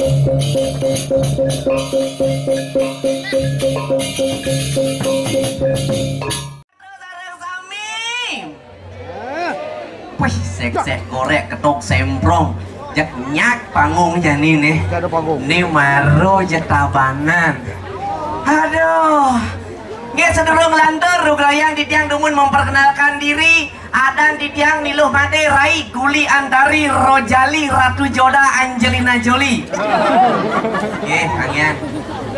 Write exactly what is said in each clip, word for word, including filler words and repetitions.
Sareng sami. Wih, sek-sek korek ketok semprong. Jek nyak panggung jani nih. Nggak ada panggung. Nih maro jetabanan. Aduh. Nggih, sedurung lantur, rugrayang titiang dumun memperkenalkan diri. Adan titiang Niluh Made, Rai Guli Antari Rojali Ratu Joda Angelina Jolie. Nggih, angian.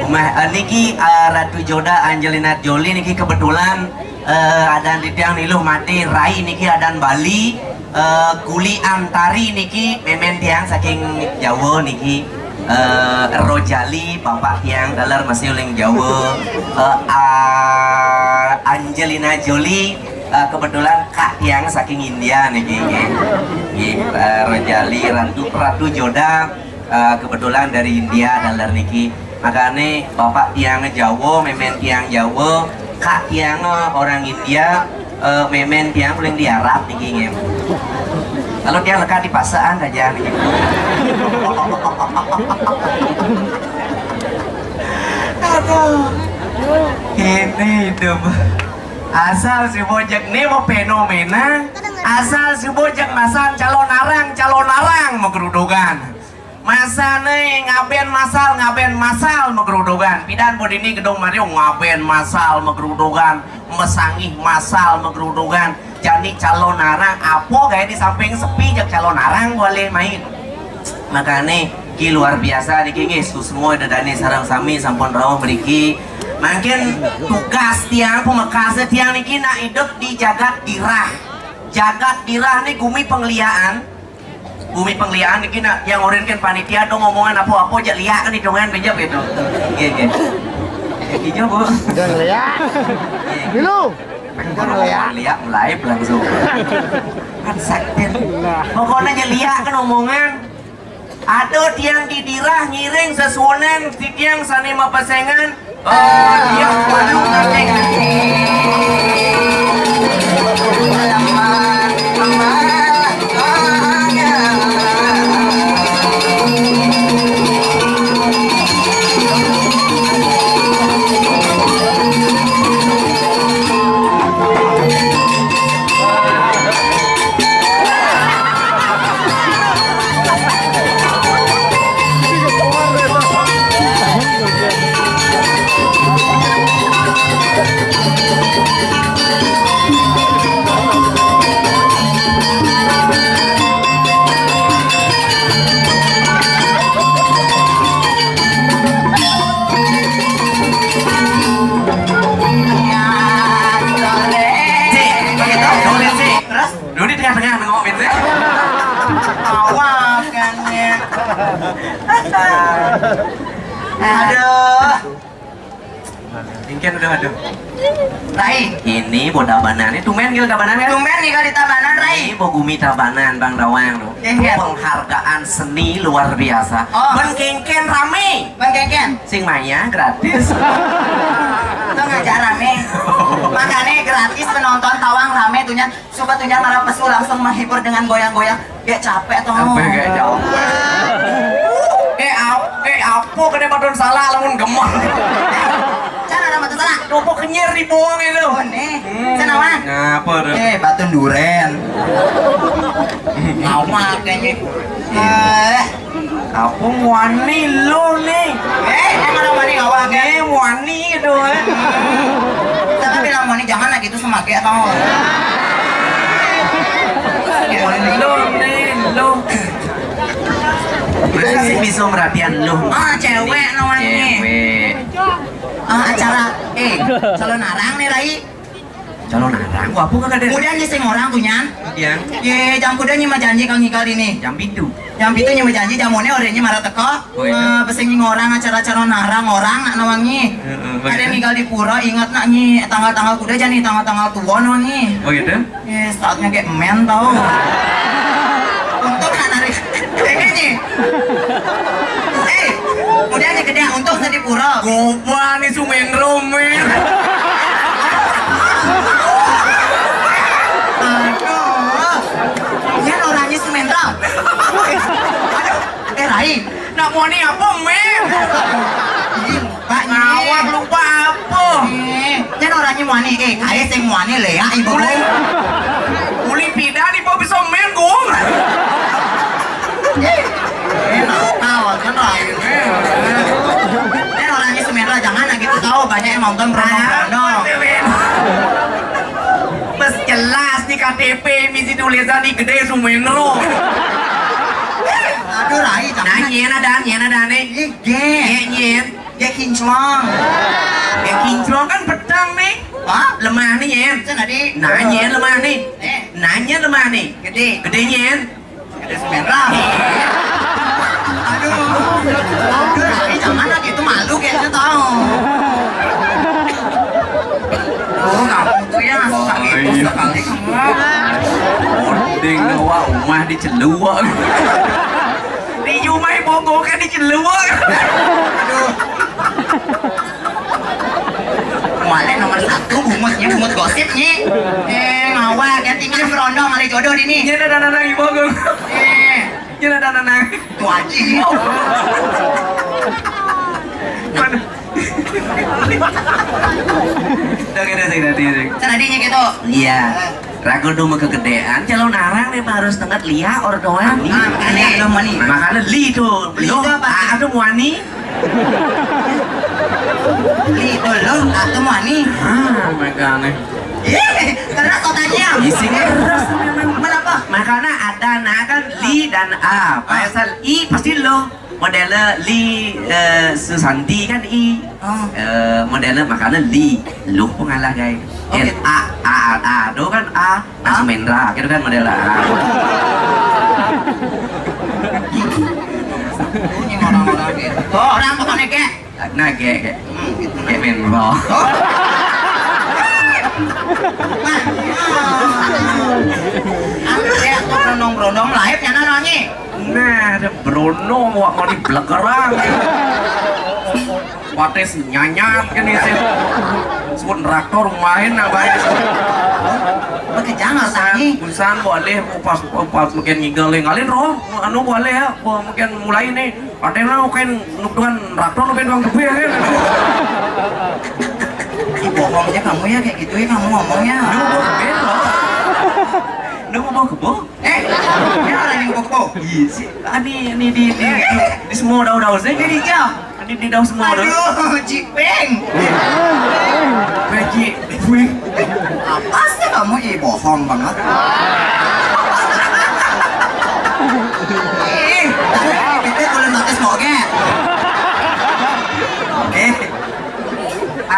Umah, eh, niki, eh, Ratu Joda Angelina Jolie niki kebetulan, eh, adan titiang Niluh Made, Rai niki adan Bali, eh, Guli Antari niki memen tiang saking Jawa niki, eh, Rojali bapak tiang taler masih uling Jawa, eh, a-, Angelina Jolie, eh, kebetulan kak tiang saking India niki, nggih. Nggih, eh, Rojali Ratu, Ratu Joda, eh, kebetulan dari India taler niki. Makane bapak tiang Jawa, memen tiang Jawa, kak tiang orang India, eh, memen tiang paling di Arab niki, nggih. Kalau tiang lekat di pasaan aja niki. Aduh. Ini hidup. Asal si bojek nih mau fenomena, asal si bojek masang calon arang, calon arang mau gerudukan. Masane ngaben masal, ngaben masal magrudugan. Pidan bodini gedung Mario ngaben masal magrudugan, mesangih masal magrudugan. Jani calon arang, apa gawe di samping sepi, jak calon arang boleh main. Makane ki luar biasa niki nggih, susmo dedane sareng sami sampun rauh mriki. Mangkin tugas tiang, pamekase tiang niki nak idup di jagat dirah. Jagat dirah ni gumi pengliaan. Bumi pengliaan niki nak yang orin kan panitia dong omongan apa-apa jak liak kan hitungan bejap gitu. Nggih, nggih. Ijo, Bu. Udah ngeliat. Dulu. Udah ngeliat. Liak live langsung. Kan sakit. Pokoknya jak liak kan omongan. Ada tiang di dirah ngiring sesuunan, di tiang sane mapesengan. Oh, iya, waduh, ngerti, ngerti. Terus? Dulu di tengah-tengah nengok pintu. Awak kan ya. Aduh. Mungkin udah aduh. Rai. Ini boda banan, ini tumben gil tabanan kan? Tumben nih kalau di tabanan, Rai. Ini bo gumi tabanan, Bang Dawang tuh. Iya, iya. Penghargaan seni luar biasa. Oh. Bengkengken rame. Bengkengken. Sing maya gratis. Itu ngajak rame. Makanya gratis penonton tawang rame tuh nya. Suka tuh nya marah pesu langsung menghibur dengan goyang-goyang. Gak capek tuh. Sampai gak jauh. Eh, ap-, eh, apa kena badan salah lamun gemar. Cara nama tuh salah. Dopo kenyir dibuang itu. Oh, nih. Hmm. Saya nama? Ngapa tuh? Eh, batun duren. Awak kayaknya. Eh. Apa muani lo nih? Eh, emang muani awak kan? Eh, muani gitu, eh. Saya bilang muani jangan lagi itu semake atau. Muani lo nih, lo. Masa sih bisa merhatian lo? Ah, cewek namanya. Cewek. Ah, acara, eh, calon arang nih, Rai. Calon arang, gua apa kagak ada? Udah nih sing orang tuh, Nyan. Iya. Ye, jam kuda nyi mah janji kang ngigal ini. Jam pitu. Jam pitu nyi mah janji, jam one ore nyi marah teko. Oh, iya. Eh, pesing nyi ngorang acara calon arang, orang nak nawangi. Heeh, ada begitu. Ngigal di pura, ingat nak nyi tanggal-tanggal kuda aja nih, tanggal-tanggal tua nawangi. Oh, gitu? Ye, saatnya kayak men tau. Untung nak narik. Kayaknya nyi. Eh, udah nyi gede, untung sedih pura. Gopa nih Sumendro, men. Aduh. Yan orangnya Sumendro. Aduh, eh, Rai. Nak Muani apa, men? Ih, lupa, Nyé. Ngawak lupa apa? Eh, nyén orangnya muani. Eh, kayak sing muani, Léa, ibu. Uli, uli pidan, ibu bisa men, Gung. Eh, nakal, kan, Rai. Nyén orangnya si Mendra, jangan gitu, tahu banyak yang nonton prono-prono. Apa sih, men? Mas jelas di K T P misi tulisan di gedé Sumendro. Aduh, Rai, jangan. Nah, nyén ada, nyén ada nih. Ih, gé. Nyén, nyén. Gé kinclong. Gé kinclong kan pedang nih. Hah? Lemah nih, nyén. Cen tadi. Nah, nyén lemah nih. Eh. Nah, nyén lemah nih. Gedé. Gedé, nyén. Gedé Sumendra. Aduh. Aduh, Rai, jangan lah gitu, malu kayaknya tahu. Oh, kamu tuh ya, sakit sekali kamu. Mending bawa rumah di Celua. Di rumah bongkoknya di Celua. Aduh. Mualé nomor satu, bungut, Nyé, bungut gosip, Nyé. Eh, ngawak, ya, tinggal berondong, malih jodoh di nih. Nyé ada nanang ibu, Gung. Eh. Nyé ada nanang. Tuh, Aji. Waduh. Udah, udah, udah, udah, udah. Can tadinya gitu. Iya. Ragu dulu kegedéan, calon arang nih harus tenget Léa or doang. Ah, makanya. Léa dong, mani. Makanya Li tuh. Li itu apa? Ah, tuh muani. Li dulu, ah, tuh muani. Ah, makanya. Ih, keras otaknya. Isi keras memang. Kenapa? Makanya ada nah kan Li dan A. Ah. Asal I pasti lo. Modele Li, eh, Susanti kan I. Oh. Eh, modele makanya Li. Lu pengalah, guys. Oke. L A, A, A, A, do kan A. Nah, Hah? Sumendra, gitu kan modele A. Ini orang-orang gitu. Oh, orang pokoknya kayak Nah, kayak, kayak, kayak Menro. Oh. Nah, aku ya, nong brondong lahir, nyana nonyi. Nah, ada Bruno, wak, mau di blekerang. Patis nyanyat kan isi. Sebut traktor main apa ya? Pakai jangan, Sani. Busan boleh, pas, pas mungkin ngigal-ngalin, roh, anu boleh ya, mungkin mulai nih. Ada yang mau kain nuk dengan traktor, nuk dengan tukang kebun ya kan? Ih, bohongnya kamu ya, kayak gitu ya kamu ngomongnya. Lu mau kebun, loh. Lu mau kebun? Eh, ya orang yang kebun. Iya sih. Ani, ani di, di, di, di semua daun-daun saya. Jadi ya. Ani di daun semua daun. Aduh, Cipeng. Apa sih kamu? Ih, bohong banget. Ih, kita belum batis mau ge. Eh,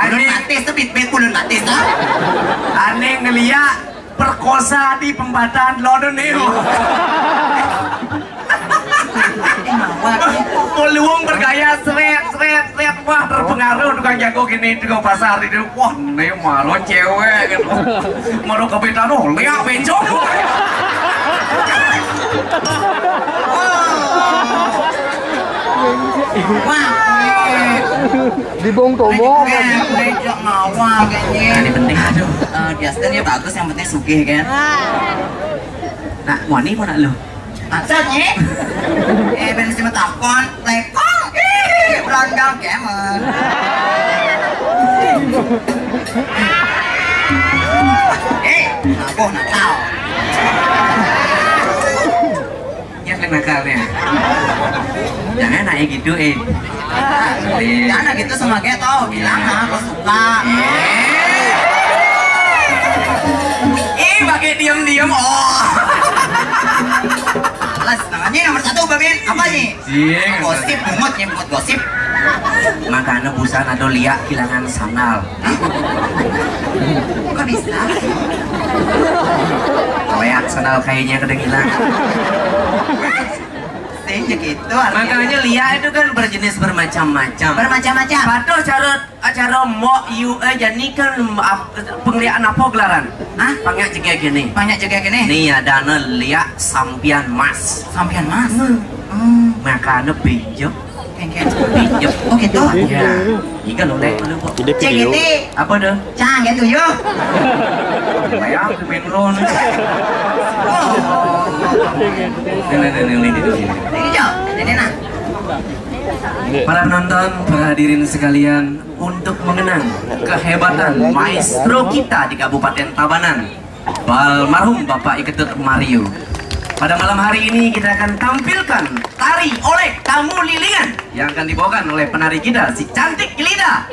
Belum batis tuh, bit-bit belum batis tuh. Ane ngeliat perkosa di pembatan London nih. Mau luung bergaya, seret, seret, seret. Wah, terpengaruh tukang jago gini, tukang pasar itu. Wah, ini malu cewek gitu. Malu kepitan, oh, lihat bencong. Wah, Di Bong Tomo. Ini penting. Aduh, eh, Justin ya bagus, yang penting sugih kan. Nak wani apa nak lu? Maksudnya? Eh, ben mesti metakon, lekong. Ih, Belanda gamer. Eh, nabuh nakal. Nyet lek nakalnya. Jangan naik gitu, eh. Jangan gitu sama kayak tau, bilang ah, aku suka. Eh, pakai diem-diem, oh. Males, namanya nomor satu, Babin. Apa nih? Gosip, bungut nih, bungut gosip. Makanya busan ada liak kehilangan sandal. Kok bisa? Kayak sandal kayaknya kedengilan. Sih, ya gitu, artinya. Makanya liak itu kan berjenis bermacam-macam. Bermacam-macam. Patuh carut acara mok yu, eh, jadi kan, ap-, pengliakan apa gelaran? Hah? Pangnya juga gini. Pangnya juga gini. Nih ada liak sampian mas. Sampian mas. Hmm. Makanya pinjam. Pinjam. Oh gitu. Ya. Ikan oleh lu kok. Cek ini. Apa tuh? Cang gitu yuk. Kayak aku main roll. Oh. Ini, ini, ini, ini, ini. Ini, Cok. Ini nah. Para penonton, para hadirin sekalian, untuk mengenang kehebatan maestro kita di Kabupaten Tabanan, almarhum Bapak Iketut Mario. Pada malam hari ini kita akan tampilkan tari oleh tamu lilingan yang akan dibawakan oleh penari kita, si cantik jelita.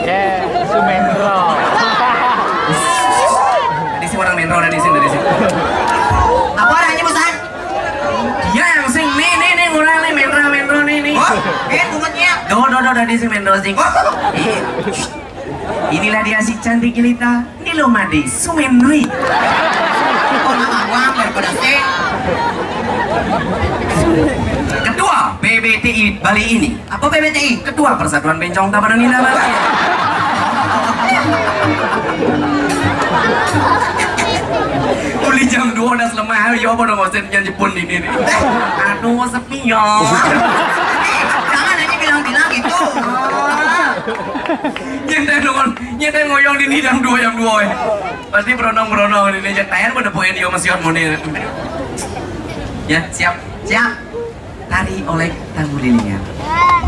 Ya, Sumendro. Tadi si orang Menro, tadi sini, tadi sini. Apa adanya, Busan? Dia yang sing, nih, nih, nih, orang nih, Menro, Menro, nih, nih. Oh, eh, bungetnya. Do, do, do, tadi si Menro, sing. Oh. Iya. Inilah dia si cantik jelita, Nilo Made Sumenri. Kok nama gua daripada sing? Ketua P B T I Bali ini. Apa P B T I? Ketua Persatuan Bencong Tabanan Indah Bali. Uli jam dua udah selemah, ya apa dong, bosen yang Jepun ini nih. Aduh, sepi ya. Jangan aja bilang-bilang gitu. Nyetai dong, nyetai ngoyong di ini jam dua, jam dua, eh. Pasti beronong-beronong ini, nyetai pada poin dia masih harmoni. Ya, siap. Siap. Tari oleh tamu lilingan.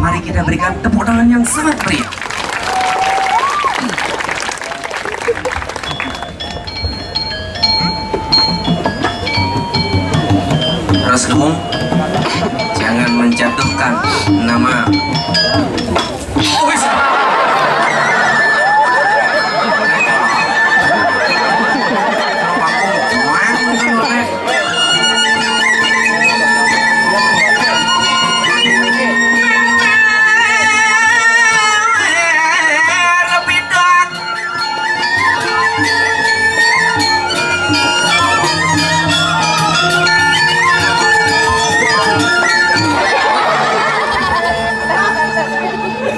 Mari kita berikan tepuk tangan yang sangat meriah. Terus kamu jangan menjatuhkan nama. Oh, wis.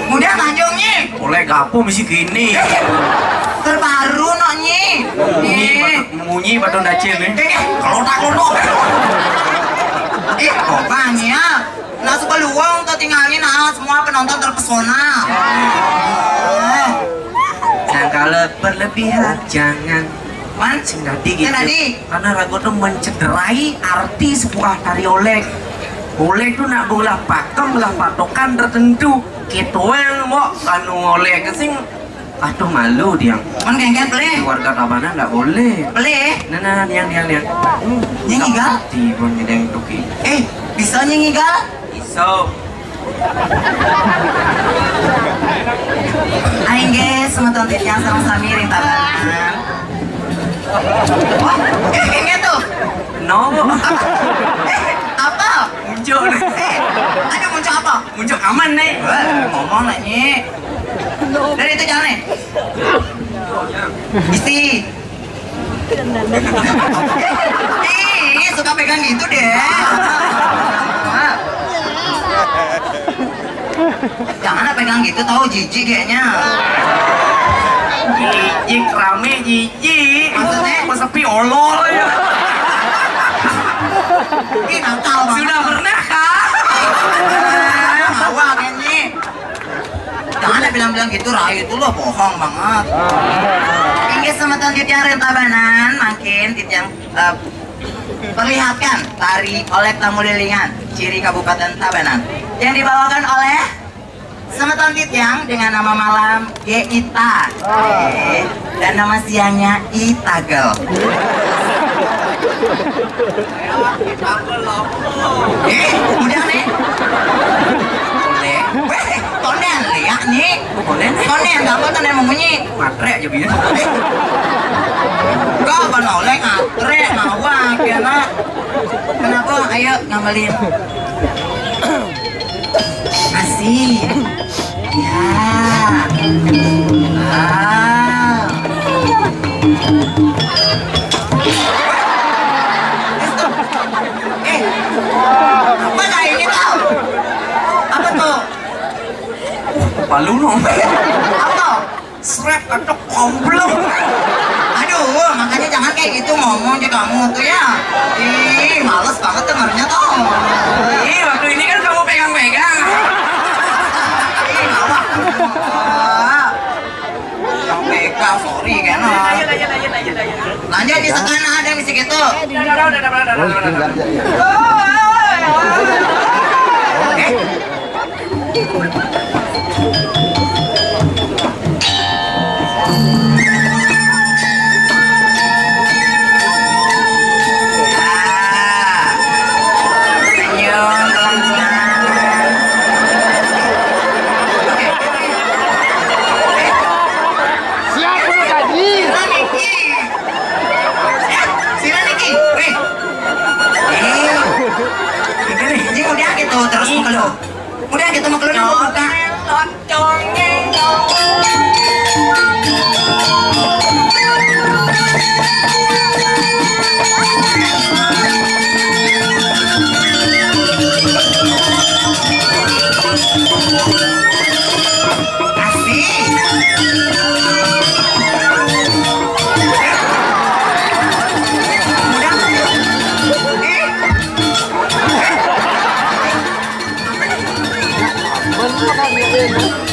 Mudah Tanjung, Nyi. Oleh gapo mesti kini? Terbaru, nok, Nyi. Munyi, Nyi. Batuk, munyi batuk dacil nih. Eh, kalau tak kono. Eh, kok, Bang, ya? Nah, sebelum tertinggalnya, nah, semua penonton terpesona. Eh. Nah, kalau berlebihan, jangan. Man? Sing dadi gitu. Sing dadi. Karena ragu tuh mencederai arti sebuah tari olek. Olek tuh nak belah pakem, belah patokan tertentu. Kita yang mau anu olek sing, aduh, malu dia. Man kengket pelih. Di warga Tabanan nggak boleh. Pelih. Nah, nah, yang, yang, yang. Nyanyi gak? Tiba nyedeng tuki. Eh, bisa nyanyi gak? Iso. Aing ge semeton titiang sareng sami ring Tabanan. Wah, eh, ini tuh. No. Eh, apa? Muncul. Eh, ada muncul apa? Muncul aman nih. Wah, ngomong nanya. Dari itu jangan nih. Isi. Ih, suka pegang gitu deh. Jangan pegang gitu, tahu jijik kayaknya. Jijik, rame jijik. Maksudnya? Kok sepi, olol ya. Ih, nakal banget. Sudah pernah kah? Awak ini. Jangan bilang-bilang gitu, Rai itu lo bohong banget. Inggih semeton titiang ring Tabanan, mangkin titiang, eh, perlihatkan tari olek tamu lilingan, ciri Kabupaten Tabanan. Yang dibawakan oleh semeton titiang dengan nama Malam Geita. Eh, dan nama siangnya Itagel. Eh, udah nih. Boleh. Weh, tonden, lihat nih. Boleh nih. Tonden, kamu tonden mau munyi. Matre aja, Bina. Kok apa noleh, ngatre, ngawak, ya, nak? Kenapa? Ayo, ngambilin. Asik. Ya. Ah. Eh, apa dah ini tau? Apa tuh? Palu no. Apa? Srek, ketok, komplung. Aduh, makanya jangan kayak gitu ngomong aja kamu tuh ya. Ih, males banget dengarnya tuh. Ih, waktu ini kan kamu pegang-pegang. Ih, ngawak. Yang pegang, sorry, kena. Lanjut di sekarang ada misi gitu. Eh, Kemudian kita mau keluar. Asik. Udah. Eh.